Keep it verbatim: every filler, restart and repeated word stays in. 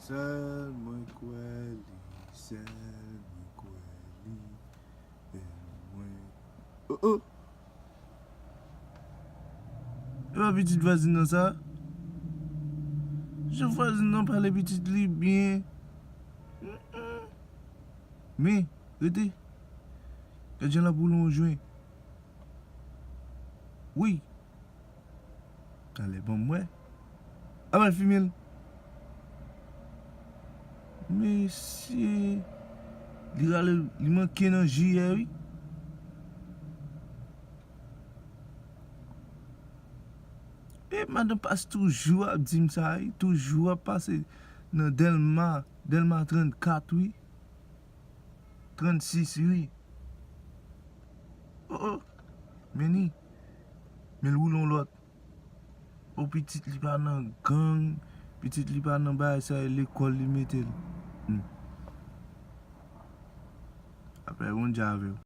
Sèl mwen kwè li, sèl mwen kwè li, sèl mwen. Oh, oh. E pa pitit vwazin nan sa? Jan vwazin nan pale pitit li byen. Mm-mm. Men, rete. Gad jan l ap woule yon jwen. Wi. Talè ban m wè. Ap al fimen l. Mesye, li rale, li manke nan jiyè wi. E madan Pas toujou ap di m sa wi, toujou ap pase nan Dèlma, Dèlma trannkat wi. Trannsis wi. Oh, oh. Men li, men l woule yon lòt. Oh, pitit li pa nan gang, pitit li pa nan bagay sa, e lekòl li mete l. Hmm. Apre Bondye avè w.